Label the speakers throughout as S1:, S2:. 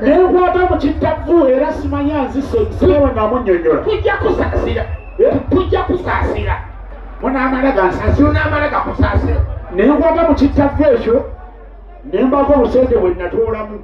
S1: Nenkwata mu kittavu era simanya nzise nsirewe namunnyonnyola.
S2: Tujja kusaasira. Tujja kusaasira. Munaamala gansaasira, onaamala gakusaasira.
S1: Nenkwata mu kittavu ekyo ne mbaako obusente bwe natoolamu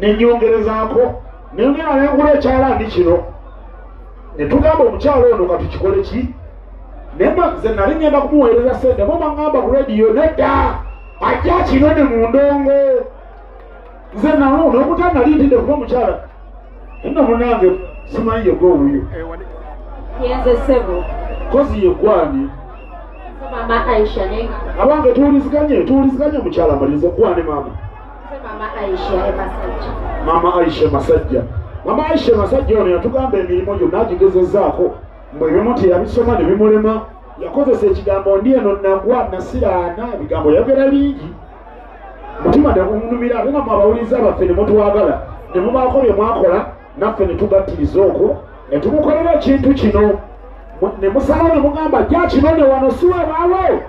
S1: ne nnyongerezaako ne ngenda ne ngula ekyalaani kino. Ne tugamba omukyalo ono katukikole ki? Naye nze nali ngenda kumuweereza ssente bo baŋŋamba ku rediyo nedda ajja kinone mu ndongo. Nze nawo n'okuta nali ntidde kuba omukyala nno munnange simanyi yegwe owuyo.
S3: Yenze ssebo.
S1: Kozi yegwani.
S3: Mama Aisha nenga.
S1: Abange tuwuliziganye omukyala amalirize gwani maama.
S3: Mama Aisha Masajja.
S1: Mama Aisha Masajja. Mama Aisha Masajja ono yatugamba emirimu gyonna agigezezzaako mbu ebimu teyabisoma ne bimulema. Yakozesa ekigambo ndi eno nagwa nasiraana ebigambo yayogera bingi. Mutima ne gumunumira ate nammwe abawuliriza baffe ne mutwagala ne mubaako bye mwakola naffe ne tugattiriza okwo ne tumukolera ekintu kino. Ne musalawo ne mugamba jja kinone wano si weewaawo.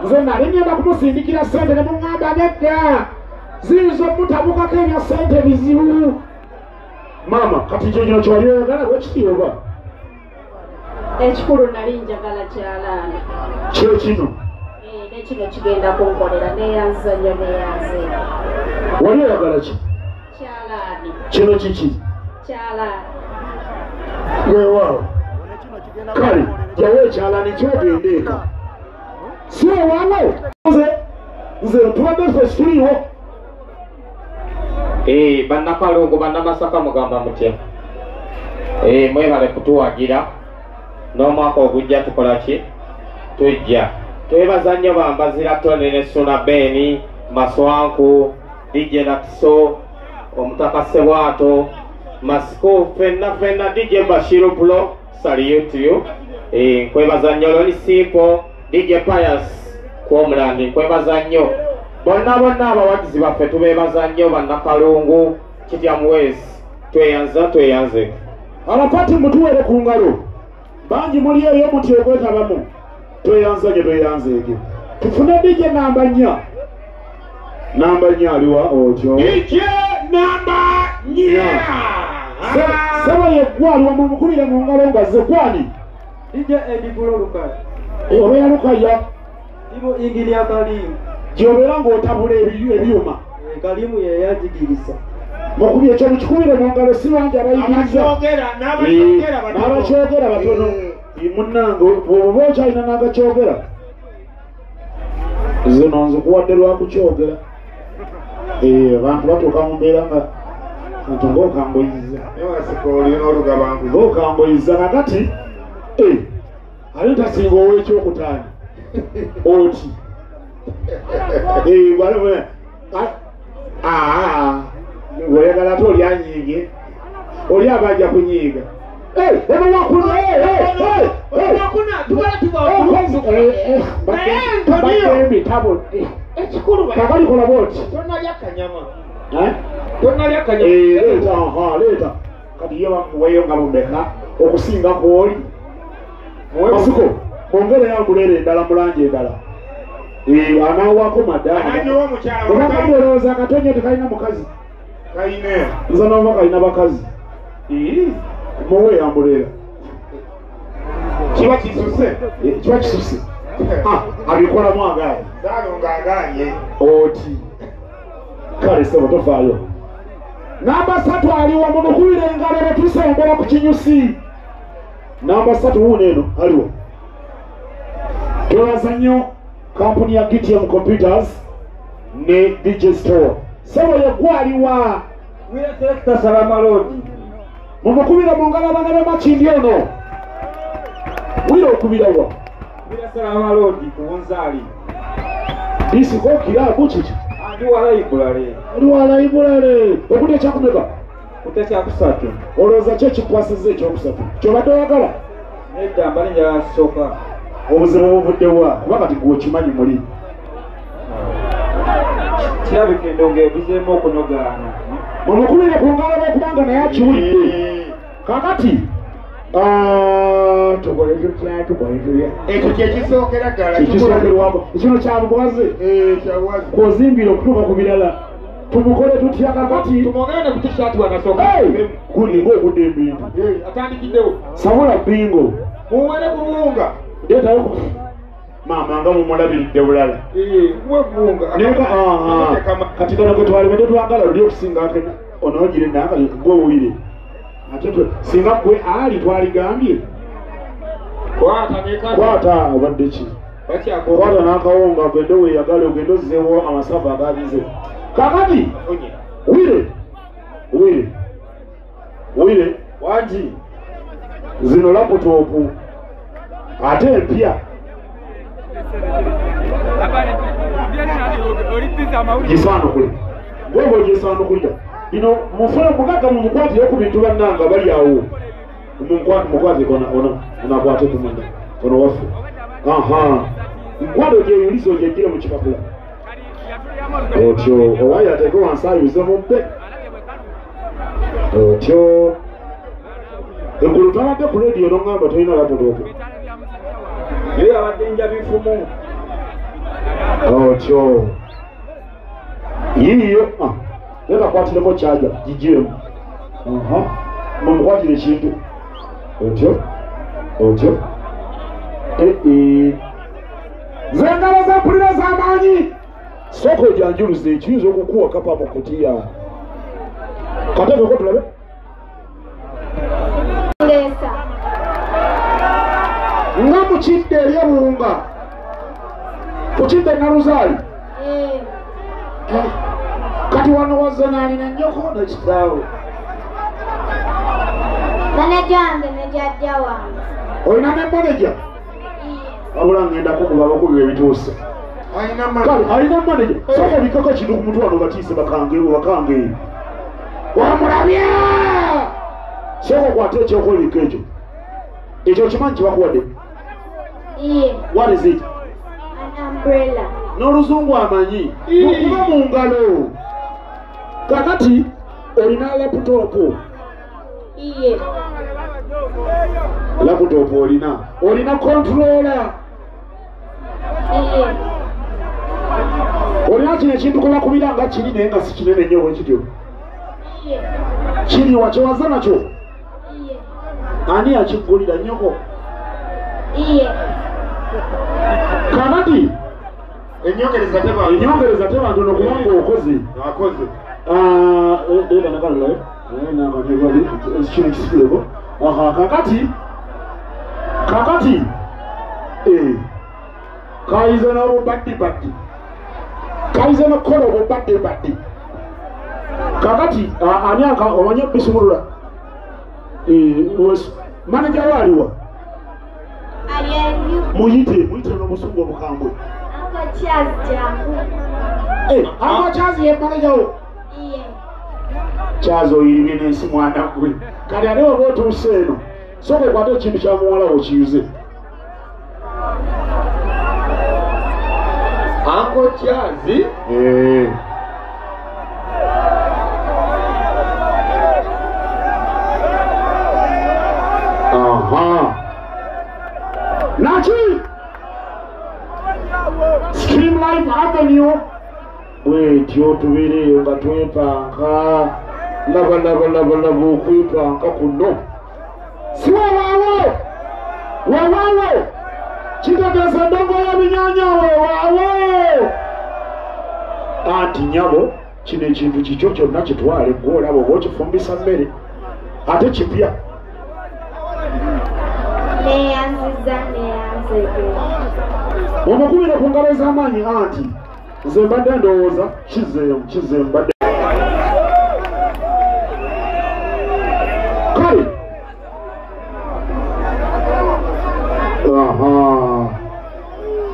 S1: Nze nali ngenda kumusindikira ssente ne muŋŋamba nedda ziyinza omutabukako ebya ssente bizibu. Maama kati kyo kino kyewali oyagala lwekiti oba?
S3: Ekikulu nali njagala kyalaani.
S1: Kye kino?
S3: Nekino kigenda kunkolera neeyanza nnyo neeyanze.
S1: Wali oyagala ki?
S3: Kyalaani.
S1: Kino kiki?
S3: Kyalaani.
S1: Weewaawo. Kale jjawo ekyalaani kyogenda eka. Si weewaawo? Nze tubadde ffe situliiwo.
S4: Bannakalungu bannamasaka mugamba mutya? Mwebale kutuwagira n'omwaka ogujja tukola ki? Tujja. Twebaza nnyo Bambazira Tony ne Suna Beni, Maswanku, DJ Nakiso, Omutaka Ssebwato, Masiko, ffenna ffenna, DJ Bashiru Bulo, salute you. Nkwebaza nnyo Loni Simple, DJ Pius Kwomulandi, nkwebaza nnyo. Bonna bonna abawagizi baffe tubeebaza nnyo bannakalungu, Kitya Muwezi, tweyanza tweyanze.
S1: Abapati mutuwere ku ngalo. Bangi muli eyo muti okwetabamu. Tweyanza nye tweyanzeege. Tufune DJ namba 4. Namba 4 aliwa otyo.
S2: DJ namba 4.
S1: Saba yegwa aliwa mumukubire mu ngalo nga ze kwani.
S5: DJ Eddie Bulo Lukaya.
S1: Obeera Lukaya.
S5: Ibo ingilia Kalimu.
S1: Gy'obeera ng'otabula ebyuma.
S5: Kalimu ye yajigiriza.
S1: Mukubye ekyo mukikubire mu ngalo si bangi abayigiriza. N'abakyogera batono. Munnange bw'oba okyalina n'agakyogera. Zino nzikuwadde lwa kukyogera. Abantu batuuka mu mbeera nga nti ng'okangoyiza. Ng'okangoyiza kakati ate tasinga ow'ekyokutaano oti. Oyagala ate oli anyiige oli aba ajja kunyiiga. Kakali kola bw'oti. Leeta kati ye bamuweeyo nga bumeka okusinga kw'oli. Masiko mwongere yambuleera endala mu langi endala. Anaawako madaama. Obakadde olowooza akatonyo tekalina mukazi. Nze n'oba kalina bakazi. Muwe yambuleera.
S2: Kiba kisuse.
S1: Kiba kisuse. Abikolamu agaanye.
S2: Ssaalongo agaanye.
S1: Oti. Kale ssebo tofaayo. Namba 3 aliwa mumukubire engalo ne tusembera ku kinyusi. Namba 3 wuuno eno aliwo. Twebaza nnyo kampuni ya GTM Computers ne DJ Store. Ssebo yegwe aliwa.
S5: Wira Selector Salama Road.
S1: Mumukubire mu ngalo abaana b'e Makindye ono. Wira okubira wa?
S5: Wira Salama Road ku Bunzaali.
S1: Disiko kiraabu kiki?
S5: Ndi wa library.
S1: Ndi wa library. Okudya ekyakumeka?
S5: Kudya ekyakusatu.
S1: Olowooza ki ekikwasizza ekyokusatu? Ky'obadde oyagala?
S5: Nedda mbadde njagala kusooka.
S1: Obuzibu buvudde wa? Kuba kati gwe okimanyi muli.
S5: Kirabika endongo ebuzeemu okunogaana.
S1: Mumukubire ku ngalo n'okubanga naye akiwulidde. Kaakati tukole tutya tukole tutya.
S2: Ekyo kye kisookera ddala.
S1: Ekisookerwako. Kino kya bubwaze.
S2: Kya bubwaze.
S1: Kw'ozimbira okutuuka ku birala. Tumukole tutya kakati?
S2: Tumwongere ku t-shirt wanasooka.
S1: Guli ng'ogudde ebintu.
S2: Atandikiddewo.
S1: Sabula bingo.
S2: Muwere ku buwunga.
S1: Leetayo maama nga mumulabiridde bulala.
S2: Muwe buwunga.
S1: Kati kano gwe twalibadde twagala luli okusinga onoogire nanga gwe owire. Ate singa gwe ali twaligambye. Kwata obadde ki? Kwata n'akawunga ogende weeyagale ogende ozzeewo amasavu agagize. Kakati wire wire wire
S5: wangi
S1: zino laputopu ate empya gisaanukule gweba ogisanukulira bino mufune mugagga mumukwatire ku bintu bannanga bali awo mukwate onakwate ku munda ono waffe nkwate ogyeyulize ogyegire mu kipapula otyo owaye ateeke wansi ayuze mubbe otyo eggulu twabadde ku rediyo n'oŋŋamba tolina laputopu
S5: ye abadde njabifumu
S1: otyo yiiyo leka kwatireko kyaja gigiremu mumukwatire ekintu otyo otyo nze engalo zempulira z'amaanyi sooka ojanjuluze ekiyinza okukuwa kapa mu kutiya kateekeko tulabe nga mukidde eri obuwunga kukidde naluzaali kati wano wazze naalina nnyoko nekitaawe
S6: maneja wange ne jjajja wange
S1: olina ne maneja wabula ngenda kukuba abakubi ebituuse alina maneja sooka obikako ekintu ku mutwe wano batiise bakange bakange wamulabye sooka okwate ekyokwebikka ekyo ekyo okimanyi kyebakuwadde. What is it?
S6: An umbrella.
S1: N'oluzungu amanyi okuba mu ngalo. Kakati olina laputopu. Laputopu olina. Olina controller. Olina kino ekintu kwe bakubira nga kiri naye nga si kinene nnyo bwe kityo. Kiri wakyewaza nakyo? Ani yakigulira nnyoko? Kakati enyongereza teba ntono kubanga okoze. Kakati kakati kayize n'obubaddibaddi kayize n'okukola obubaddibaddi kakati ani omanyi obisumulula maneja we aliwa muyite muyite n'obusungu obukambwe. Uncle Charles ye maneja wo. Charles oyiribye n'ensi mwana gwe kati ate oba otuuse eno sooka okwate ekintu kya muwala wo kiyuze.
S2: Uncle Charles
S1: Naki Stream Life Avenue bwetyo tubeereyo nga twepanka laba laba laba laba okwepanka kuno si wewaawo wewaawo kitegeeza endongo y'ebinyaanya wewaawo anti nnyabo kino ekintu kikyo kyonna kitwale gwe olaba oba okifumbisa mmere ate kipya. Omukubire ku ngalo ez'amaanyi anti nze mbadde ndowooza kizeemu kizeemu mbadde kale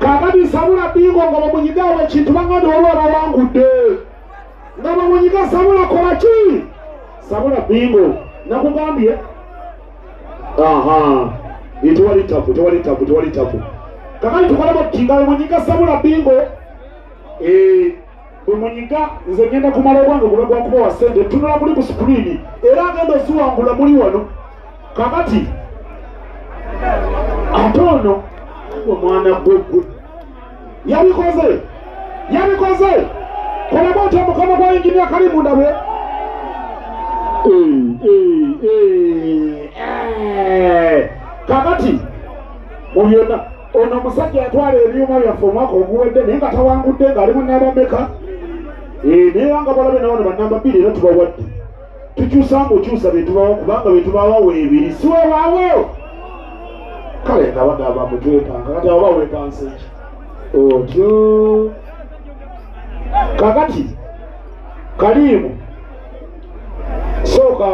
S1: kakati sabula bingo nga bamunyigawo ekintu bangambye waliwo abawangudde nga bamunyiga sabula kola ki sabula bingo nakugambye tewali tabu tewali tabu tewali tabu kakati tukole bwe munyiga sabula bingo bwe munyiga nze ngenda kumala obwange gube gwakubawa ssente tunula muli ku sikuriini era agenda oziwangula muli wano kakati ate ono gwe mwana gwe gwe yabikoze yabikoze Kola bw'otyo omukono gwa Injinia Karimu ndabe. Kakati mu byonna ono omusajja yatwala ebyuma byaffe omwaka oguwedde naye nga tawangudde ng'ali mu nnamba mmeka? Naye nga balabe na wano bannamba 2 era tubawadde. Tukyusa ng'okyusa bye tubawa kubanga bye tubawa weebiri si weewaawo. Kale nga bagamba mbu twepanka kati abo baweepanse ki? Otyo. Kakati Karimu sooka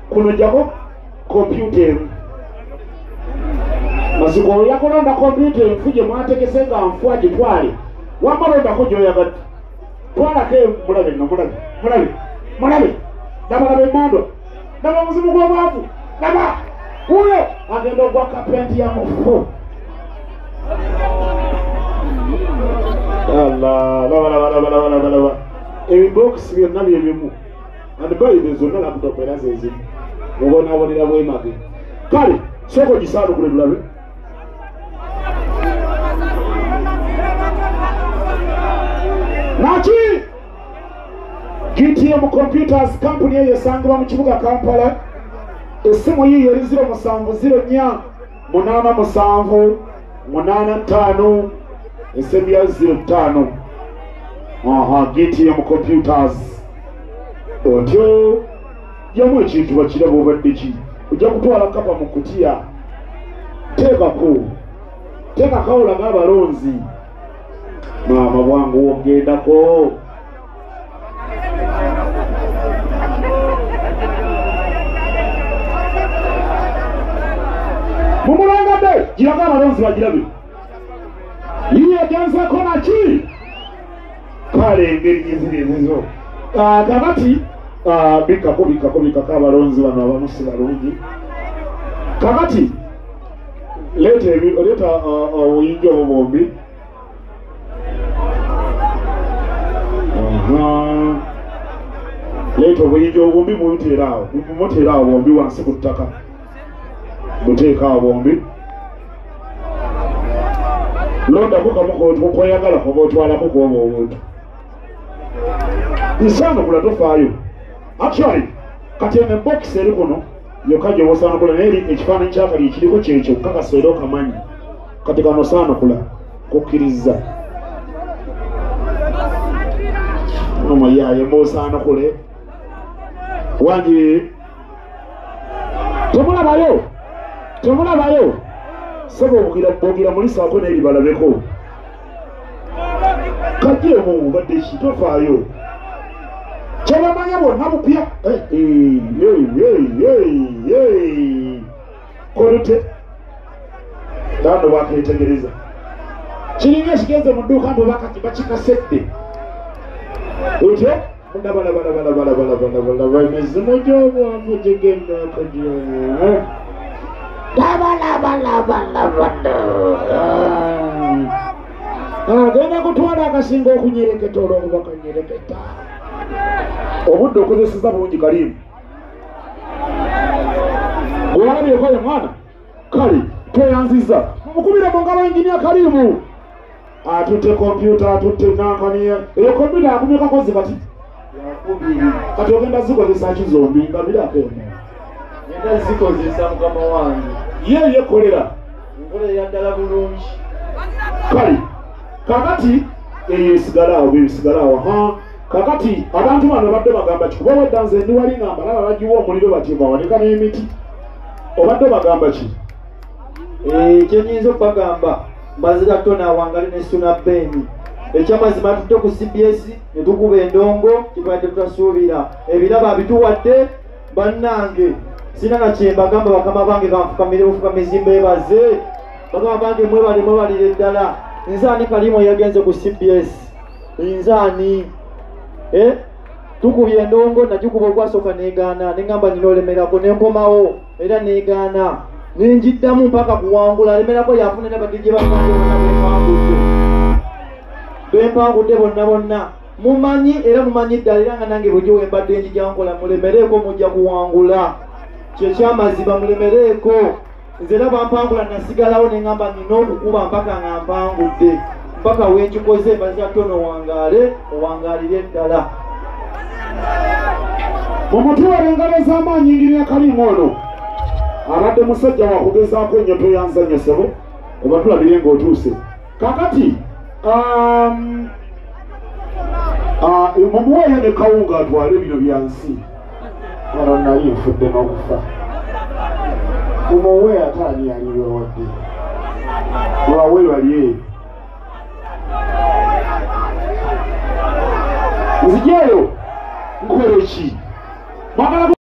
S1: kuno jjako kompyuta emu. Maziko yakulonda kompyuta enfu gye mwategese nga nfu agitwale. Wamma londako gy'oyagadde. Twalako emu mulabe nno mulabe mulabe mulabe. Laba laba emmandwa. Laba omuzimu gw'obwavu. Laba wuuyo agenda ogwa kapenti ya mufu. Allah laba laba laba laba laba laba. Ebibokisi byonna bye bimu. And by the zonna laptop era ze zimu. Mubonaabonera bwemage. Kale sooka ogisaanukule tulabe. Naki? GTM Computers company eyo esangibwa mu kibuga Kampala. Essimu yiyo eri 0704 87 85 esembya 05. Aha, GTM Computers. Otyo jamu ekintu bakiraba obadde ki? Ojja kutwala kapa mu kutiya. Teekako. Teekako olaga abalonzi. Maama bwangu ogendako. Mumulangadde giraga abalonzi bagirabe. Yiye egenzeeko naki? Kale engeri gyeziri ezizo. Kakati bikkako bikkako bikkako abalonzi bano abamu si balungi. Kakati leeta obuyinja obwo bwombi. Leeta obuyinja obwombi mubuteere awo. Mumuteere awo bwombi wansi ku ttaka. Buteeka awo bwombi. Londako kamu koyagala koba otwalako kwobwo obuntu. Nsaanukula tofaayo. Actually, kati eno ebokisi eri kuno yokka gy'oba naye eri ekifaananyi kyakali ekiriko kyekyo kakasa era okamanyi. Kati kano saanukula kukkiriza. Omuyaye mb'osaanukule. Wangi temulabayo temulabayo. Sebo bogira mulisaako n'eri balabeko. Kajjeemu obadde ki tofaayo. Kyebamanya bonna bupya. Kolute tano bwakeetegereza. Kiringa ekigenze mu dduuka mbu bakikasedde. Otyo ndabalabalabalabalabalabalaba emizimu gy'obwavu gigenda okugyo. Labalabalabalaba. Agenda kutwala akasinga okunyereketa olw'okuba kanyereketa. Obudde okozesezza bulungi Karimu. Gwalabyeko ye mwana? Kale tweyanzizza. Mumukubire mu ngalo Injinia Karimu. Atutte kompyuta, atutte nankani. Eyo kompyuta yakumyekako zi kati? Kati ogenda zikozesa ki zombi nga birako eno?
S5: Ngenda zikozesa mukama wange.
S1: Ye yekolera.
S5: Nkolera ddala bulungi.
S1: Kale kakati eyo esigala awo esigala awo. Ha kakati abantu bano badde bagamba ki? Kuba wedda nze ndi wali nga mbalaba bagiwa omuliro batyo bawanika n'emiti. Obadde bagamba ki?
S5: Kye nnyinza okubagamba Mbazira Tony awangale ne Suna Ben. Ekyamazima tutudde ku CBS ne tukuba endongo kibadde tutasuubira. Ebirabo abituwadde bannange. Sina na kye mbagamba bakama bange kanfukamire bufukamizi mbeebaze. Bakama bange mwebale mwebalire ddala. Nze ani Karimu yagenze ku CBS? Nze ani? Tukubye endongo nagikuba ogwasooka negaana ne ŋŋamba nina olemerako ne nkomawo era negaana. Ninjiddamu mpaka kuwangula alemerako yafuna ne badijje bannange bonna bempangudde. Bempangudde bonna bonna. Mumanyi era mumanyi ddala era nga nange bulijjo we mbadde njija nkola mulemereeko mujja kuwangula. Kye kyamazima mulemereeko. Nze era bampangula nasigalawo ne ŋŋamba nina okukuba mpaka nga mpangudde. mpaka wenkikoze. Mbazira Tony owangaale, owangaalire ddala.
S1: Mumutuwala engalo ez'amaanyi Inginiya Kalimu ono abadde musajja wakugezaako ennyo, toyanza nnyo ssebo, oba tulabire ng'otuuse. Kakati mumuweeyo ne kawunga atwale bino byansi. Wano nali nfudde n'okufa. Mumuwe ate ani yaliwewadde lwawe balye nzijeeyo nkole ki? Mwagala.